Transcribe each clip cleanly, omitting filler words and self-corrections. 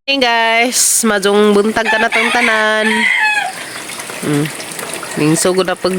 Hey guys, maayong buntag ka na tong tanan. Ning sugod na pag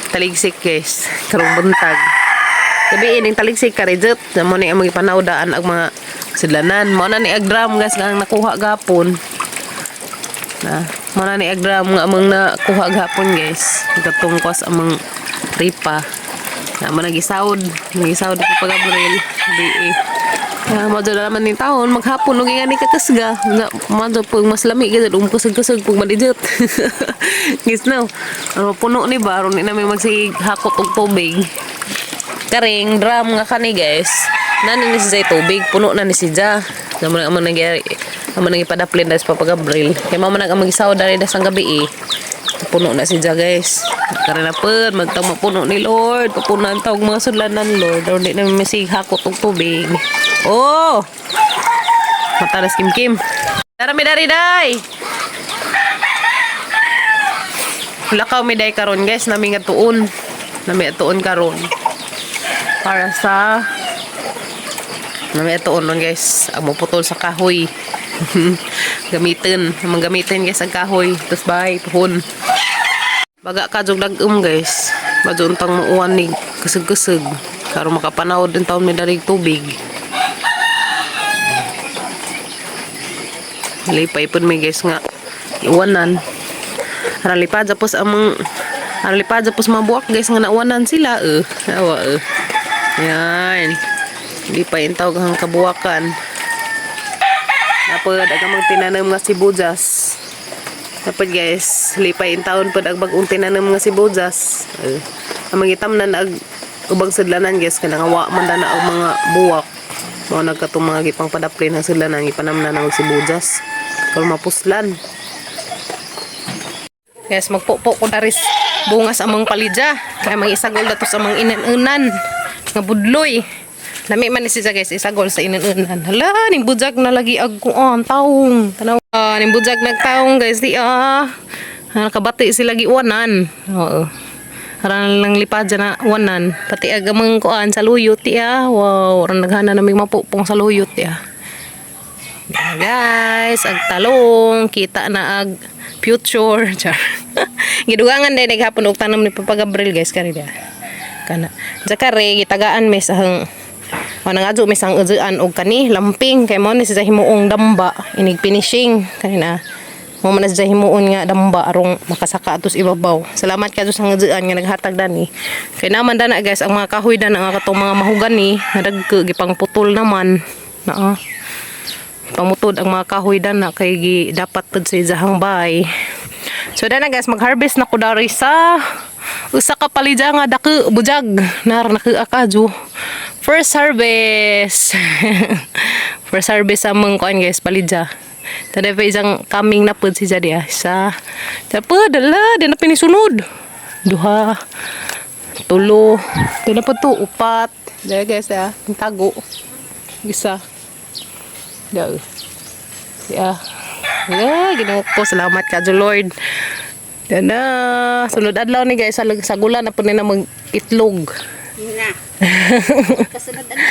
taligsik, guys, karong buntag. Gabi ning taligsik ka rejot. Mo ni ang mga panawdaan ang mga sudlanan. Mao na ni ag drum, guys, nga ang nakuha gapon. Na, mao na ni ag drum nga among nakuha gapon, guys. Katong kwas among ripa. Na mo nagisawod, nagisawod ko pa Gabriel. Di eh. Ah, mo na naman ning taon maghapon og ingani kakasga. Na mo pag mas lami gyud kusog-kusog pag madijot. Guys no. Ano puno ni ba aron ni namin magsige hakot og tubig. Karing drum nga kani, guys. Nani ni siya tubig, puno na ni siya. Namo na among nag amo nang ipadaplin dahil sa Papa Gabriel. Kay mao man ang magisaw dali das ang gabi eh. Puno na siya, guys. Karon na pud magtang mapuno ni Lord. Papunan tawag mga sudlanan, Lord. Aron di namin masig hakot og tubig. Oh! Matalas Kim Kim. Tara mi dari day. Lakaw mi day karon, guys, nami nga tuon. Nami tuon karon. Para sa nami tuon ron, guys. Ang muputol sa kahoy. Gamitin, amang gamitin, guys, ang kahoy. Tapos bahay puhon. Baga ka jug dag-um, guys. Badyo untang muuan ni kusog-kusog. Karon makapanaw din taon mi darig tubig. Lipay pud mi, guys, nga iwanan. Aran lipad tapos amang aran lipad tapos mabuak, guys, nga nauwanan sila eh. Awa eh. Yan. Lipay in tawag ang kabuwakan. Napod ag amang tinanom nga sibuyas. Napod, guys, lipay in taon pod ag bag-ong tinanom nga sibuyas. Eh. Amang gitamnan ag ubang sudlanan, guys, kanang wa man na ang mga buwak. Mao nagkatong mga gipang padaplin ang sudlanan gipanamnan na og sibuyas. Karon mapuslan. Guys, magpupo ko daris bunga sa among palidya. Kaya mang isagol dato sa among inan-unan nga budloy. Lami man ni siya, guys, isagol sa inan-unan. Hala, ning bujag na lagi ag kuan taong. Tanaw, ah, ning bujag nagtaong, guys, di ah. Ah, nakabati sila giuwanan. Oo. Aran lang lipad dyan na uwanan. Pati ag among kuan sa luyot ti ah. Wow, aran naghana naming mapupong sa luyot ti ah. Yan, guys, ag talong, kita na ag future. Char. Gidugangan din naghapon og tanom ni Papa Gabriel, guys, kari dia. Kana. Jakare gitagaan mi sa hang o nangadyo mi sang uzuan og kani lamping kay mao ni siya himuong damba inig finishing kanina. Mo man na siya himuon nga damba arong makasaka atos ibabaw. Salamat kadto sa uzuan nga naghatag dani. Kay naman dana, guys, ang mga kahoy dana nga katong mga mahugani nga dagko gipangputol naman. Naa pamutod ang mga kahoy dana kay gi dapat pud sa izahang bay. So dana, guys, mag-harvest na ko dari sa usa ka palidya nga dako bujag nar naka akadyo. First harvest. First harvest sa among kuan, guys, palidya. Tada pa isang coming na pud si diya sa Dapat dala di na pinisunod. Duha, tulo, di na pud to upat. Daya, guys, ah, ang tago. Isa. Da. Ya. Yeah, Ginoo ko, salamat ka Lord. Yan na. Sunod adlaw ni, guys, sa sagulan na po ni na mag itlog. Na. Kasunod ano.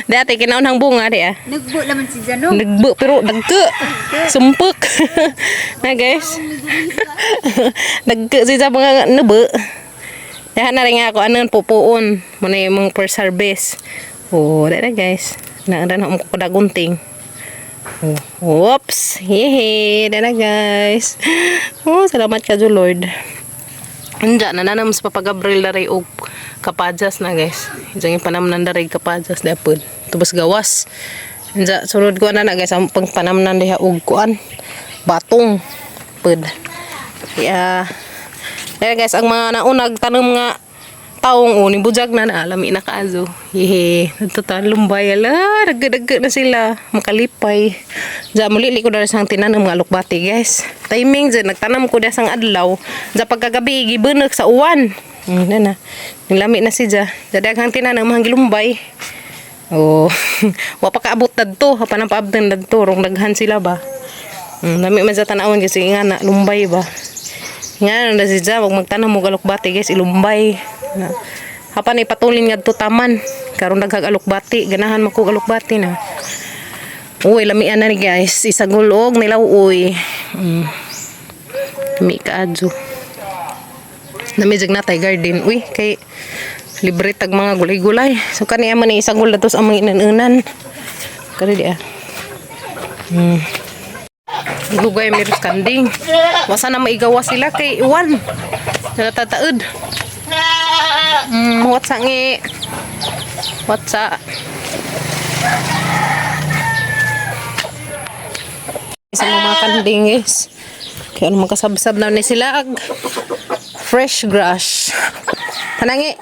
Dati kinaunhang bunga di ah. Nagbo laman si Jano. Nagbu pero dagko. Sumpok. Na, guys. Dagko siya sa mga nubo. Dahan na rin nga ako ano pupuon. Muna yung mga first harvest. Oh, dara, guys. Na na mo ko gunting. Oh, whoops. Hehe, dara, guys. Oh, salamat ka Lord. Anja nananam sa Papa Gabriel daray og kapadyas na, guys. Diyan yung panamnan daray kapadyas dapon. Tubos gawas. Anja sunod ko na na, guys, ang pangpanamnan diha og kuan batong pud. Yeah. Kaya, guys, ang mga naunag tanom nga taong uni bujag na na lami na kaazo. Hehe, nagtutan lumbay ala, dagga na sila, makalipay. Diya muli ko dara sang tinanom nga alukbati, guys. Timing dyan, nagtanam ko diya sang adlaw. Diya pagkagabi gibunak sa uwan. Na na. Nilami na siya. Diya daghang tinanom hang gilumbay. Oh, wa pa kaabot dadto, pa nang paabdan dadto, rong daghan sila ba. Lami man sa tanawon kasi nga na lumbay ba. Nga na siya, wag magtanam mo alukbati, guys, ilumbay. Na. Hapan ipatulin nga taman. Karon daghag alukbati, ganahan man ko alukbati na. Uy, lamian na ni guys. Isagol og nilaw uy. Lami kaadyo. Nami jag natay garden. Uy, kay libre tag mga gulay-gulay. So kani man ni isagol na to sa among inanunan. Kani di ah. Lugay meron kanding. Wasa na maigawa sila kay iwan. Natataod. Whatsa ngi? Whatsa? Sa mga kanding guys. Kaya ano magkasabsab na ni sila ag fresh grass. Tanangi.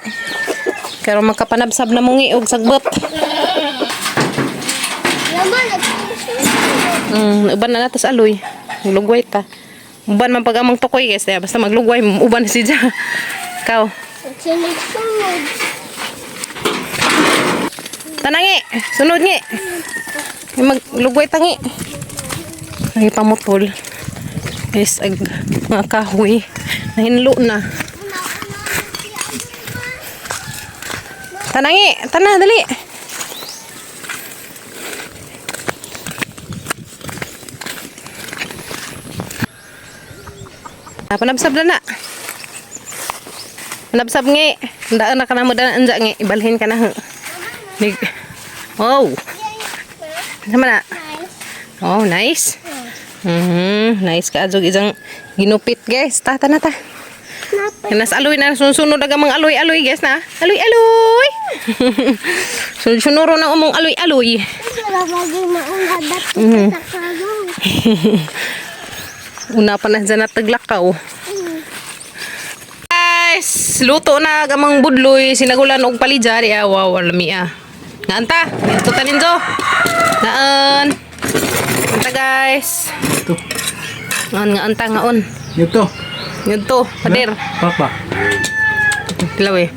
Kaya makapanabsab na mungi og sagbot. Laman, Uban na nato sa aloy. Lugway ta. Uban man pag among tukoy guys, kaya basta maglugway, uban si siya. Ikaw. Sunod-sunod. Tanangi, sunod ngi. Maglugway tangi. Ay pamutol. Guys, ag mga kahoy. Nahinlo na. Tanangi, tana dali. Ah, panabsab na na. Panabsab ngi. Daan na ka na mo daan anja ngi. Ibalhin ka na. Ho. Nig. Oh. Sama na. Nice. Oh, nice. Nice ka adjog isang ginupit guys. Ta ta na ta. Napay. Nas aloy na sunod ang mga aloy-aloy guys na. Aloy-aloy. Sunod-sunod na umong aloy-aloy. Wala bagay mauna dati sa karon. Una pa na dyan nataglakaw. Guys, luto na ang amang budloy. Sinagulan og palidya. Di ah, wow, alami ah. Ngaanta, ito tanin do. Ngaan. Anta guys. Ito. Ngaon, ngaanta, ngaon. Ito. Ngadto, pader. Papa. Tilaw eh.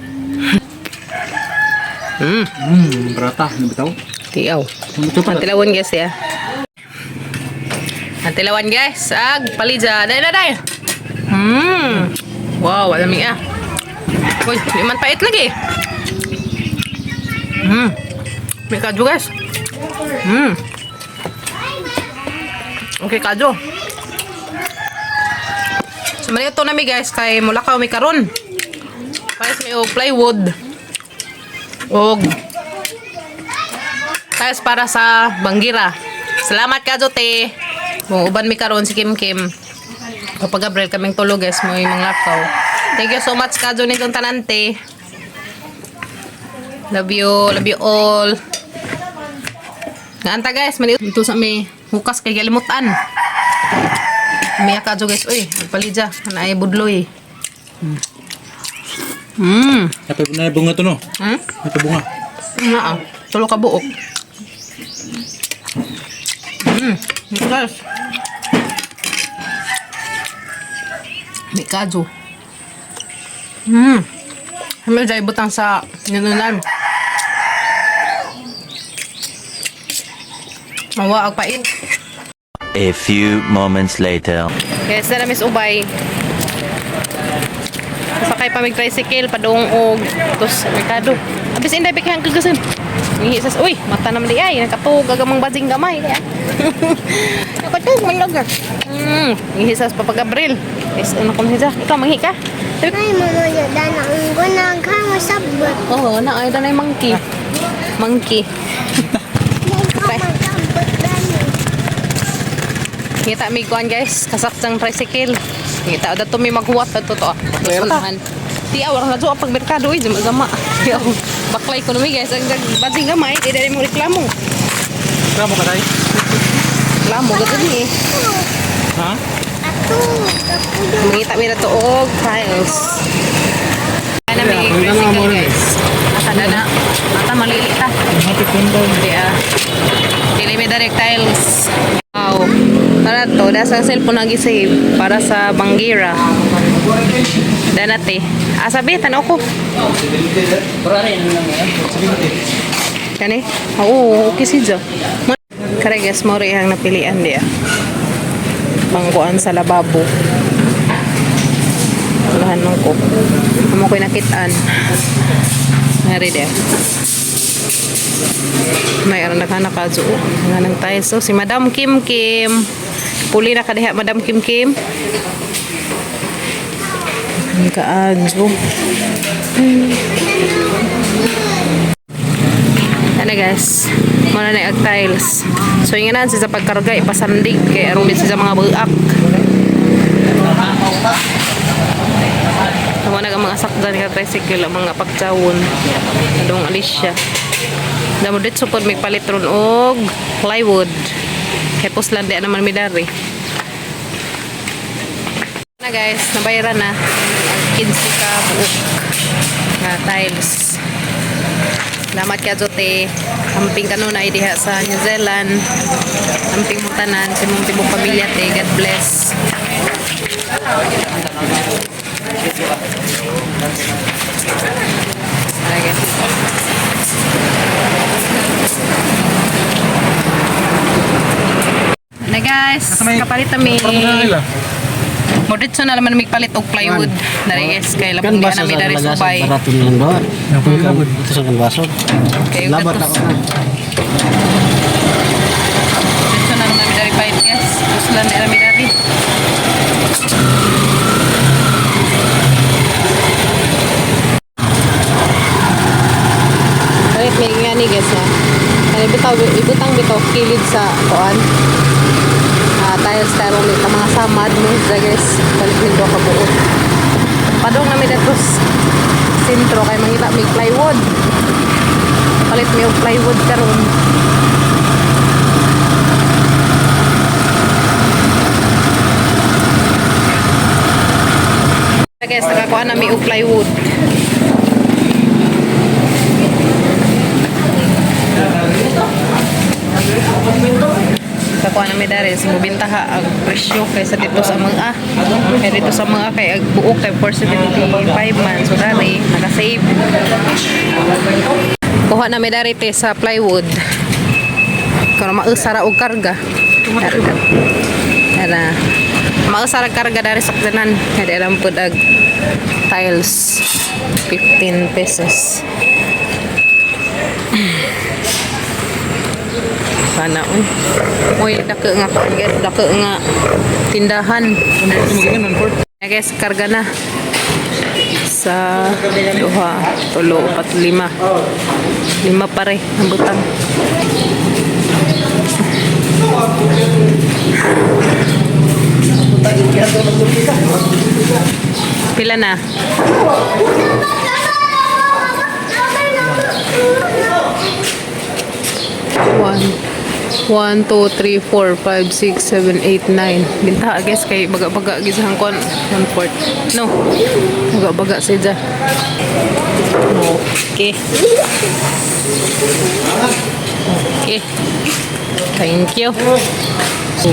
Berata. Ano bitaw? Tiaw. Ito pa. Ang tilawan guys ya. Ang tilawan guys. Ag, palidya. Dahil na dahil. Wow, alami ah. Uy, di man pait lagi. May kadyo guys. Okay, kadyo. So, malito na mi guys kay mulakaw mi karon. Pares mi og plywood. Og Tapos para sa Banggira. Salamat ka, Jote. Kung uban mi karon si Kim Kim. Kapag Gabriel kaming tulog guys, mo yung mga lakaw. Thank you so much ka, Johnny Tanante. Love you all. Ngaanta guys, mali ito sa may hukas kay galimutan. May ka guys, uy, nagpalidya, naay budloy. Napay na bunga to no? Hmm? Ito bunga. Nga ah. Tulo ka buok. Guys. May kadyo. May dyan butang sa ninunan. Mawa ang pait. A few moments later. Guys, na miss Ubay. Sakay pa mig tricycle padung og tos merkado. Abis inday bigyan kagasan. Ngihi sas uy, mata naman di ay nakatug agamang bading gamay di ay. Nakatug man lang. Ngihi sas Papa Gabriel. Guys, ano ko siya? Ikaw manghi ka? Ay, mama, dana ang gunag ha, masabot. Oo, na ay danay monkey. Monkey. Ikaw masabot dani. Ngita mi kuan guys, kasaksang tricycle. Ngita dato mi maghuwat dato to. Unahan. Di awar na pag merkado uy, jama-jama. Yo, baklay ko numi guys, ang bading gamay, di dali mo reklamo. Kamo ka tayo? Reklamo gud ni. Ha? Ato, kapuyo. Mangita mi na to og tiles. Ana mi tricycle guys. Asa na na. Ata malili ta. Happy kondo. Di ah. Dili mi direct tiles. Wow. Para to, nasa cellphone ang gisave para sa Banggira. Danate. Ah, sabi, tanaw ko. Kani? Oo, okay si Jo. Kare guys, mo rin ang napilian diya. Pangkuan sa lababo. Ulahan nung ko. Amo ko'y nakitaan. Ngari diya. May aran na ka oh. Nga nang tiles. So, si Madam Kim Kim. Puli na ka diha, Madam Kim Kim. Ang kaadyo. Ano guys, muna na yung tiles. So yung nga sa pagkarga, ipasandig kay aron din sa mga buak. Tama na ang mga sakdan ka tricycle, ang mga pagtsawon. Adong Alicia. Damo dito pod may palit ron og plywood. Kay puslan di naman mi dari. Na guys, nabayaran na ang 15 ka buok nga tiles. Salamat ka Jote. Amping kanunay diha sa New Zealand. Amping mo tanan sa imong tibok pamilya te. God bless. Tara, guys. Na guys, kapalit kami. Moditso na naman may palit og plywood. Dari guys, kay labong di na mi dari subay. Barato na lang doon. Ito sa kanbaso. Kayo Labat gatos. ako na. Dito na naman dari palit guys. Puslan na mi dari. Palit may nga ni guys ha. Ano bitaw ibutang bitaw kilid sa kuan. Ah, tiles tarong ni mga samad mo sa guys. Palit mi do ka buot. Padong na mi datos sentro kay mangita may plywood. Palit mi og plywood karon. Guys, nakakuha na mi og plywood. Nakakuha na mi dari sa mubintaha ang presyo kaysa dito sa mga. Kay dito sa mga kay ag buok kay 475 man. So dari naka-save. Kuha na mi dari te sa plywood. Karon mausara og karga. Ara. Mausara karga dari sa tanan. Kay alam pud ag tiles 15 pesos. Kana uy. Uy, dako nga kuan guys, dako nga tindahan. Na guys, karga na. Sa duha, tulo, upat, lima. Lima pare ang butang. Pila na? One, one, two, three, four, five, six, seven, eight, nine. Binta, I guess, kay baga-baga gisang kon. One fourth. No. Baga-baga siya. Okay. Okay. Thank you. 2,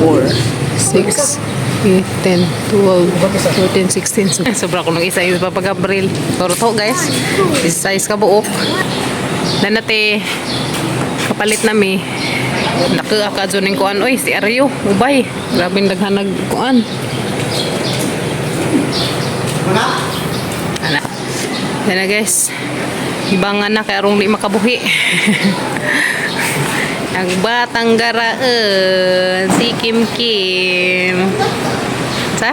4, 6, 8, 10, 12, 14, 16. Sobra ko nung isa yung papag-abril. Toro to, guys. Size ka buok. Nanate, kapalit nami. Nakuha ka dyan yung kuan. Oy, si Aryo. Ubay. Grabe yung daghanag kuan. Ana. Yan na guys. Ibangan na kay arong di makabuhi. Ang batang garaan si Kim Kim. Sa?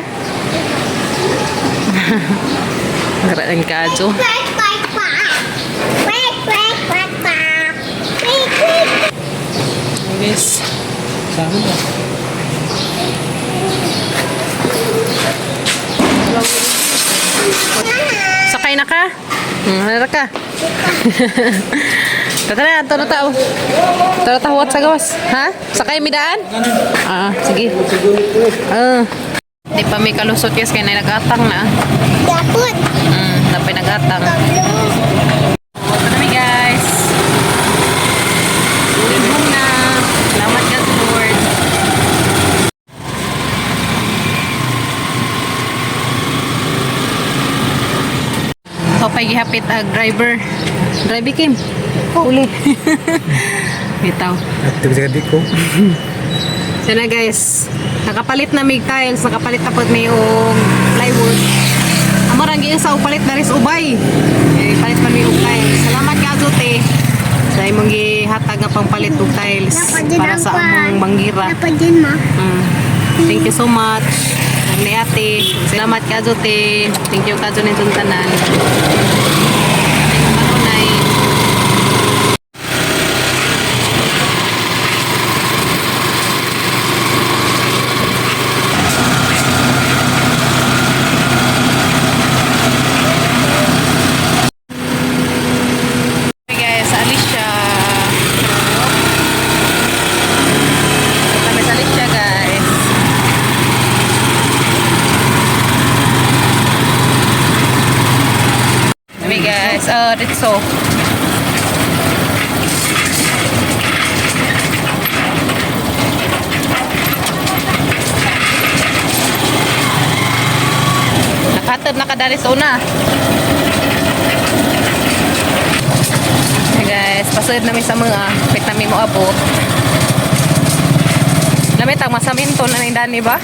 Garaan ka, Jo. Quack, quack, quack. Quack, quack, quack, quack. Quack, quack. Guys. Sa akin ba? Sakay na ka? Nara ka. Tara na, tara tao. Tara tao sa gawas. Ha? Sakay mi daan? Ah, sige. Ah. Di pa may kalusot guys kay na nag-atang na. Dapot. Napay nag-atang. Kablo. Ito na guys. Uwi na. Salamat ka Lord. Hopay gihapit ag driver. Driver Kim. Uli. Bitaw. Active sa ko. So na guys, nakapalit na mig tiles, nakapalit na pod may og plywood. Amo ra gyud sa palit na ris ubay. Eh, palit man mi og tiles. Salamat ka te. Sa imong gihatag nga pangpalit og tiles para sa among banggira. Dapat din ma. Thank you so much. Ni ate. Salamat ka te. Thank you ka ninyong tanan. Ay, kanunay. Hey guys, sa Alicia. Kami sa Alicia, guys. Kami guys, oh, dito. Nakatad na kadali sa una. Hey guys, pasod namin sa mga pit namin mo abot. Lamit ang masaminto na ning dani ba?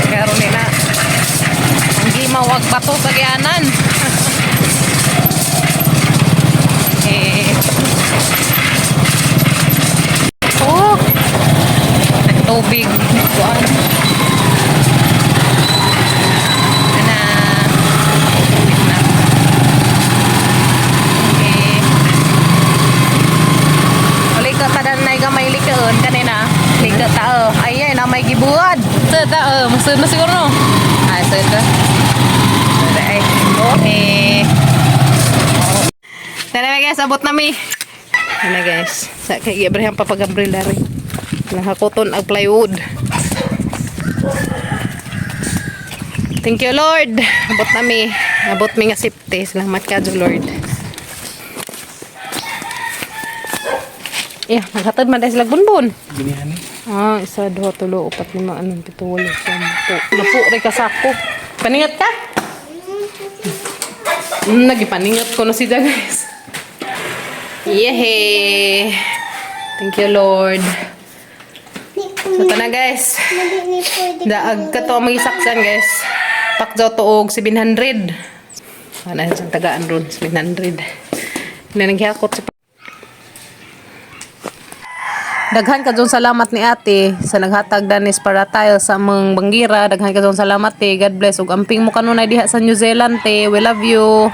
Karon ni na. Ang gimawag bato sa gianan. Eh. Oh. Nagtubig. Kuan. Ana. Tubig na. Okay. Uli ka tadan na gamay likaon kanina. Lika tao. Ay ay na may gibuad. Sa tao, masud na siguro no. Ay sa ito. Ay. Okay. Tara guys, abot na mi. Ano guys, sa kay Abraham papag-umbrella rin. Nahakoton ang plywood. Thank you Lord. Abot na mi. Abot mi nga safety. Salamat ka Lord. Yeah, naghatod man dahil sila bunbon. Binihan eh. Ah, isa, duha, tulo, upat, lima, anom, pito, walo, siyam, po. Napo, rin ka sako. Paningat ka? Nagipaningat ko na si guys. Yehey! Thank you, Lord. So, ito na, guys. Hindi pwede. Daag ka to mag isaksan, guys. Pakjaw to og 700. Ano yung tagaan ron, 700. Hindi naghihakot si Daghan ka dyan salamat ni ate sa naghatag danis para tayo sa among banggira. Daghan ka dyan salamat te. God bless. Ug amping mo kanunay diha sa New Zealand te. We love you.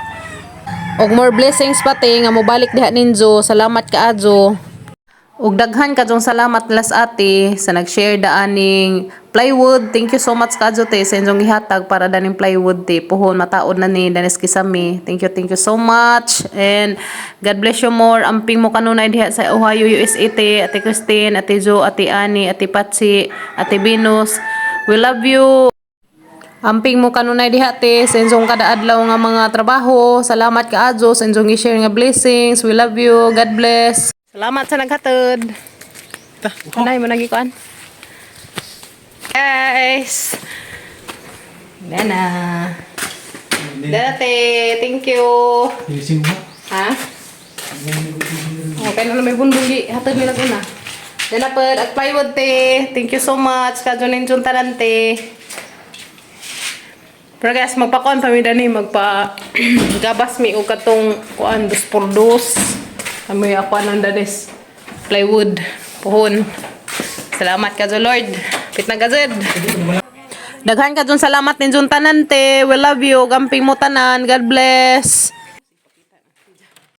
Og more blessings pa te nga mobalik diha ninyo. Salamat kaayo. Ug daghan kadyong salamat las ate sa nag-share daaning plywood. Thank you so much kadyo te sa inyong gihatag para daning plywood te. Puhon mataod na ni danis kisami. Thank you so much. And God bless you more. Amping mo kanunay diha sa Ohio, USA te. Ate Christine, Ate Jo, Ate Annie, Ate Patsy, Ate Venus. We love you. Amping mo kanunay diha te sa inyong kada adlaw nga mga trabaho. Salamat kaayo sa inyong i-share nga blessings. We love you. God bless. Salamat sa naghatod. Ta, Kanay mo nagikuan. Guys. Nana. Dana te, thank you. Gilising mo. Ha? Okay na na may bunbungi. Hatod nila ko na. Dana pod at plywood te. Thank you so much. Kadyo ninyo tanan te. Pero guys, magpakuan pa mi dani magpa gabas mi og katong kuan dos por dos. Kami ako anong danis plywood puhon. Salamat ka Lord. Pit na gazed. Daghan ka dun salamat ninyo tanan te. We love you. Gamping mo tanan. God bless.